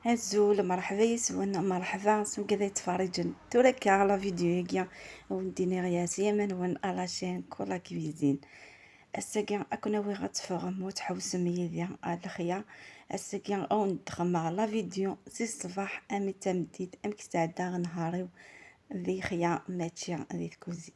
هزول مرحبا يسون مرحبا سون كذا يتفرجن توركا على فيديو يجي ونديني غياسي من ون على شين كولا كويزين الساقي اكون وي غتفهم وتحوسم يدي على الخيا الساقي او ندخم لا فيديو سي الصباح امي تمديد ام كتعدى نهاري ذي خيا ماتشي ذي كوزيت.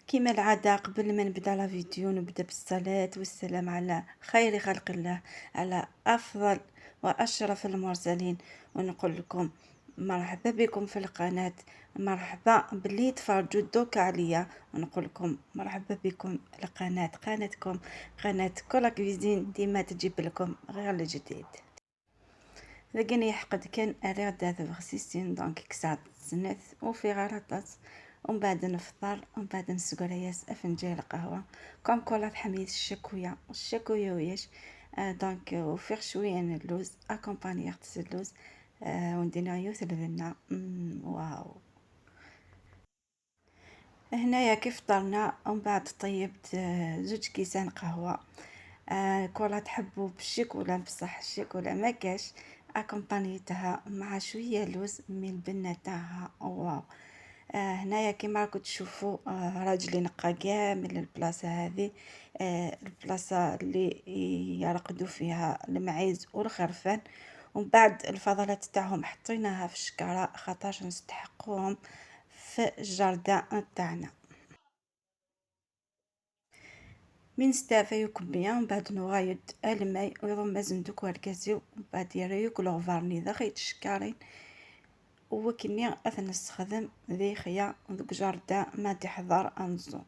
كما العادة قبل ما نبدا لا فيديو نبدا بالصلاة والسلام على خير خلق الله، على افضل واشرف المرسلين، ونقول لكم مرحبا بكم في القناة، مرحبا باللي تفرجوا دوك عليا، ونقول لكم مرحبا بكم القناة، قناتكم قناة كولا كويزين ديما تجيب لكم غير الجديد. لكن يحقد كان اريد داث بغسيسين دونك كسعد سنث وفي غرطات، ومن بعد نفطر ومن بعد نسقرياس فنجان القهوة كوم كولا تحميد الشكوية الشكوية وياش دونك وفيغ شوية اللوز اكومباني اللوز وندينا يوث البنة. واو. هنايا كيف فطرنا ومن بعد طيبت زوج كيسان قهوة. كولا تحبوا بالشيكولا بصح الشيكولا ما كاش، اكومبانيتها مع شوية لوز من البنة تاعها واو. هنايا كيما راكم تشوفوا راجلي نقى كامل البلاصة هذه، البلاصة اللي يرقدوا فيها المعيز والخرفان، ومن بعد الفضلات تاعهم حطيناها في الشكاره خاطرش نستحقوهم في الجردة تاعنا. من ستافا يكبيا ومن بعد نغايد الماء ويضم زندوك والكازيو ومن بعد يريك الغفارني ذا خيط الشكارين وكني اثن نستخدم ذي خيا ذوك جردة ما تحضر انزو.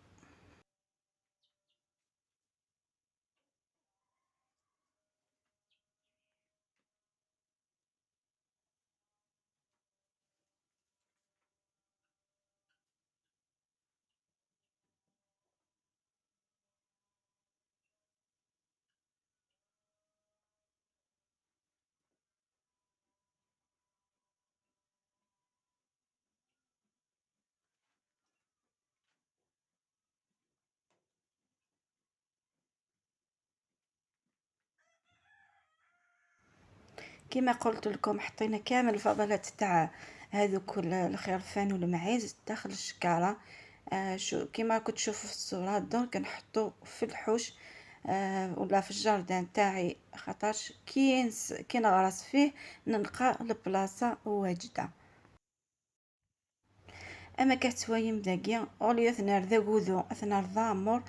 كما قلت لكم حطينا كامل الفضلات تاع هذوك الخرفان والمعيز داخل الشكاره. شو كما كنت تشوفوا في الصورة، دونك نحطو في الحوش ولا في الجاردان تاعي، خاطرش كي نغرس فيه نلقى البلاصة واجدة. اما كتوايم داكيا اوليو ثنار ذا غوذو ثنار ذا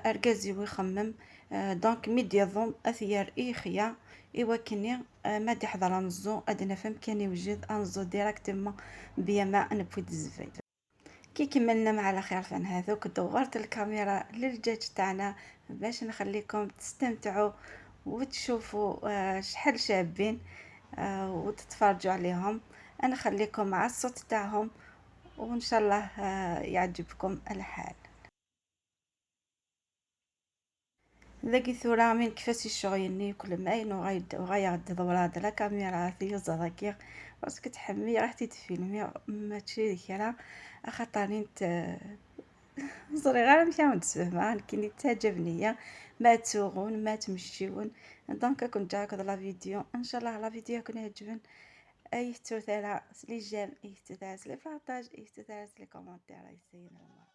اركازي ويخمم. دونك ميديا ضم اثيار ايخيا ايوا كني ما تحضر انزو ادنا فهم كان يوجد انزو ديريكتومون بيا ما نبوي الزفاي. كي كملنا مع الخرفان هذوك دورت الكاميرا للدجاج تاعنا باش نخليكم تستمتعوا وتشوفوا شحال شابين وتتفرجوا عليهم. انا خليكم مع الصوت تاعهم وان شاء الله يعجبكم الحال. ذاك ثورة من كيفاش الشغيني كل ما ينو غايد دورات لا كاميرا في زراكير باسكو تحمي راح تفيلمي ما تشري كرا خاطر انت صري غير مشى نتفهم كي تعجبني ما تسوغون ما تمشيون. دونك كنت جاك لا فيديو ان شاء الله لا فيديو يكون عجبن. اي ثلاثة لي جيم اي ثلاثة لي بارطاج اي ثلاثة لي كومونتير يسينا الله.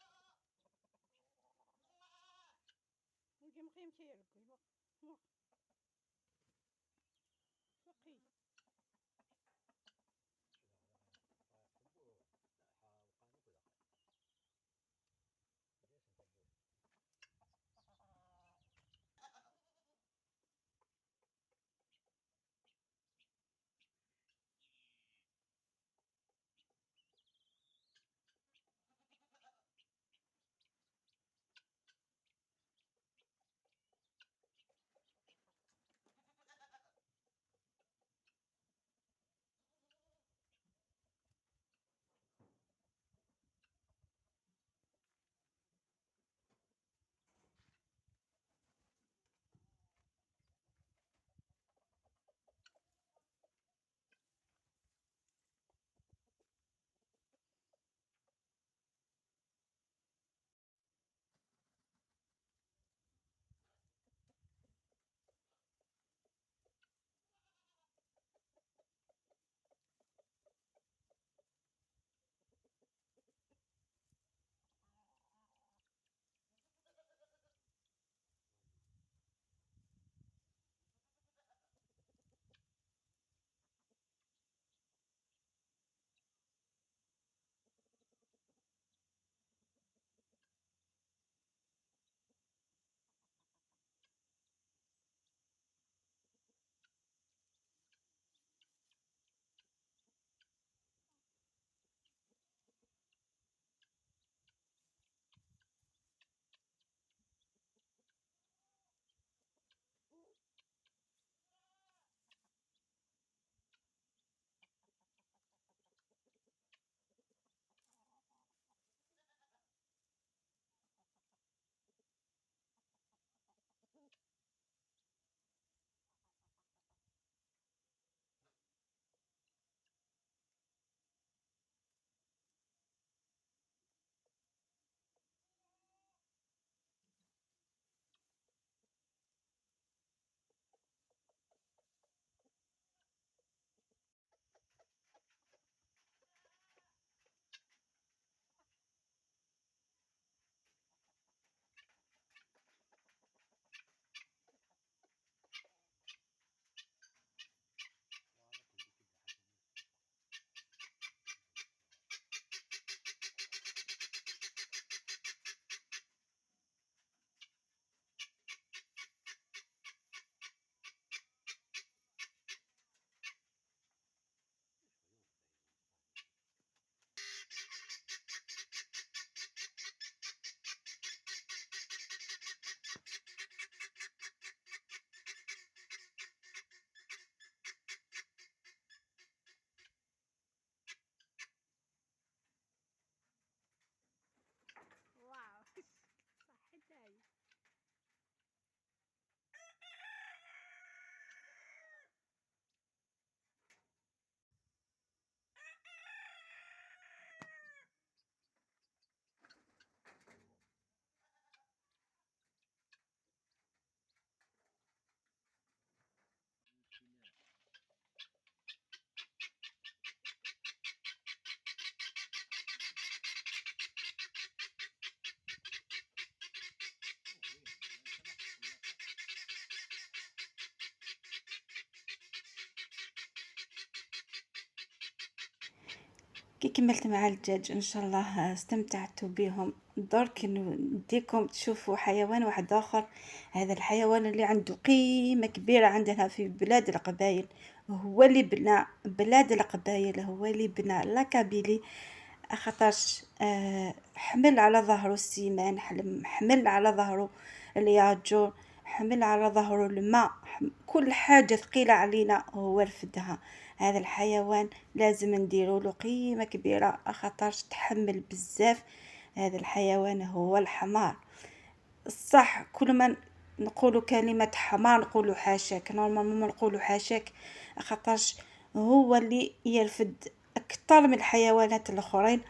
كي كملت مع الدجاج ان شاء الله استمتعتوا بهم. درك نديكم تشوفوا حيوان واحد اخر، هذا الحيوان اللي عنده قيمة كبيرة عندنا في بلاد القبائل، هو اللي بنى بلاد القبائل، هو اللي بنى la Kabylie، خاطرش حمل على ظهره ال ciment، حمل على ظهره الياجور، حمل على ظهره الماء، كل حاجة ثقيلة علينا هو رفدها. هذا الحيوان لازم نديروا له قيمة كبيرة خاطرش تحمل بزاف. هذا الحيوان هو الحمار. صح كل ما نقولوا كلمة حمار نقولوا حاشاك، normalement ما نقولوا حاشاك، خاطرش هو اللي يرفد اكثر من الحيوانات الاخرين.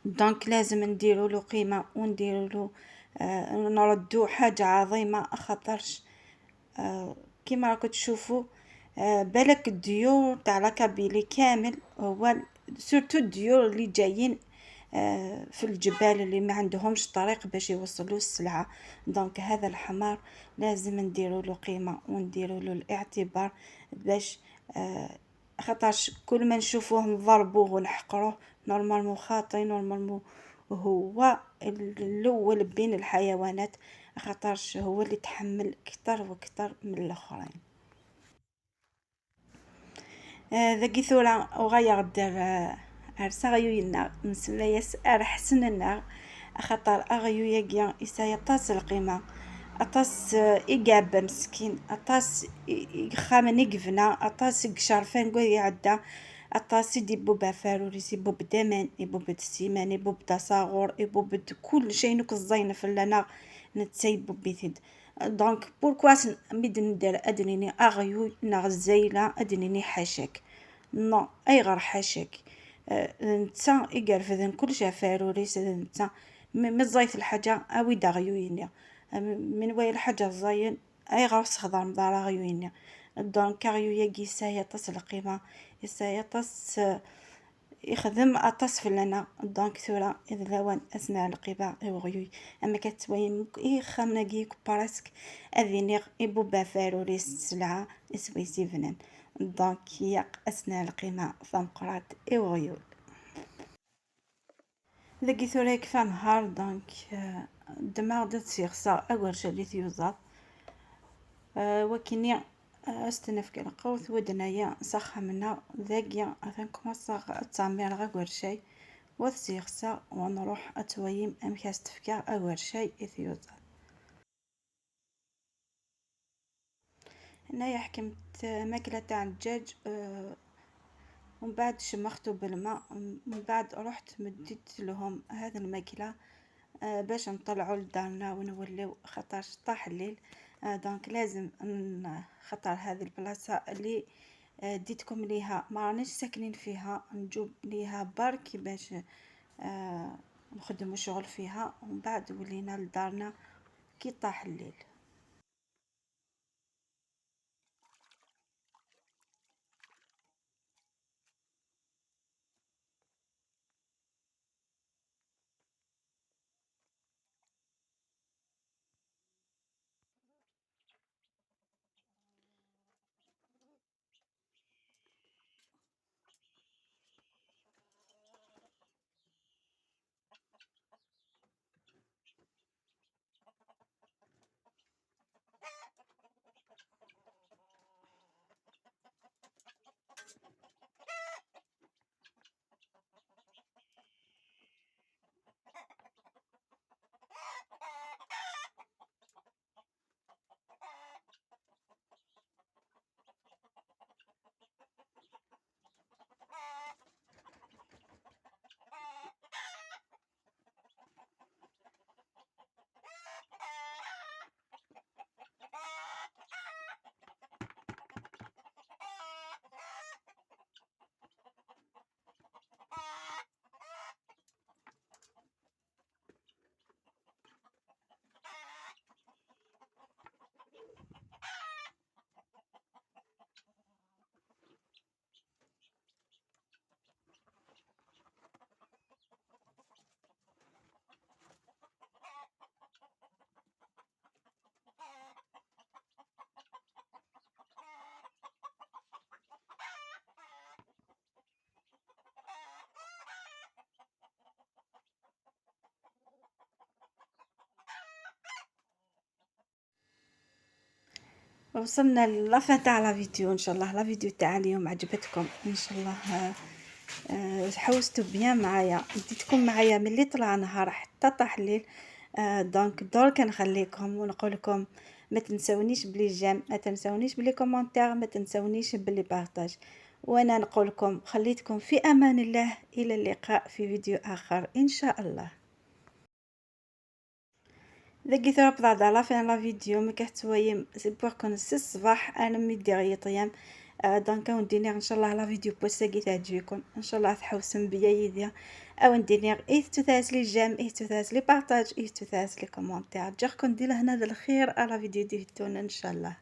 donc لازم نديروا له قيمة ونديروا له نردو حاجة عظيمة، خاطرش كيما راكم تشوفوا بالك الديور تاع la Kabylie كامل هو surtout الديور اللي جايين في الجبال اللي ما عندهمش طريق باش يوصلوا السلعة. donc هذا الحمار لازم نديروا له قيمة ونديروا له الاعتبار باش خاطرش كل ما نشوفوه نضربوه ونحقروه، normalement خاطي، normalement هو الاول بين الحيوانات، خاطرش هو اللي تحمل كتر وكتر من الاخرين. ذاكي ثورة وغير دار ارسا نسميس ارحسننا، خاطر اغيو ياكيا يسايا طاس القيمة، اطاس إيقابة مسكين، اطاس خامن يقفنا، اطاس قشرفان قوي يعدى، اطاس يدي بوبا فاروريس، يبوب دمان، يبوب السيمان، يبوب تصاغور، يبوب كل شيء نوك الزين فلنا نتسيبو بيثيد. donc pourquoi ميد ندير ادنيني اغيو نغزيلة ادنيني حاشاك، non اي غير حاشاك. نتا يقرفذن كل شيء فاروريس، نتا مزايف الحاجة اوي داغيو من وين الحاجة الزين اي غير خضر مدار غيويني. donc اغيو ياكي سايا طاس القيمة، يسايا طاس يخدم اطاس فلنا. donc ثورة إذ لوان أثناء القيمة غيوي أما كتوين إي خامنا كيك presque أذينيغ إبوبا فاروريس السلعة إسويسي فنان. donc ياق أثناء القيمة ثمقرات إوغيول. ذاكي ثورة يكفى نهار. donc دماغ درت سيغسا أول شي اللي تيوزاط. وكني استنفك القوت ودنايا سخمنا ذاكيا اثن كوماسا التعمير غا شي وثسيغسا ونروح اتويم امكاس تفكا اول شي اثيوزا. هنايا حكمت ماكلة تاع الدجاج، ومن بعد شمختو بالماء، من بعد رحت مديت لهم هذه الماكلة باش نطلعوا لدارنا ونوليو خاطرش طاح الليل. donc لازم خاطر هذه البلاصة اللي ديتكم ليها ما رانيش ساكنين فيها، نجوب ليها برك باش نخدموا شغل فيها، ومن بعد ولينا لدارنا كي طاح الليل. وصلنا la fin تاع la vidéo. ان شاء الله la vidéo تاع اليوم عجبتكم، ان شاء الله حوستوا bien معايا، ديتكم معايا ملي طلع نهار حتى طاح الليل. Donc درك نخليكم ونقول لكم ما تنسونيش ب les j'aime، ما تنسونيش ب les commentaires، ما تنسونيش ب les partages. وانا نقول لكم خليتكم في امان الله، الى اللقاء في فيديو اخر ان شاء الله. ذاكي ثرا بعد la fin la vidéo ما كتويم c'est pour كون الصباح انا ميدي غيطيام. Donc وندينيغ ان شاء الله la vidéo بوساكي تعجبكم، ان شاء الله تحوسن بيا يديا او ندينيغ ايه تثاس les j'aime، ايه تثاس les partages، ايه تثاس les commentaires. جاكم ديال هنا الخير على فيديو ديالتون ان شاء الله.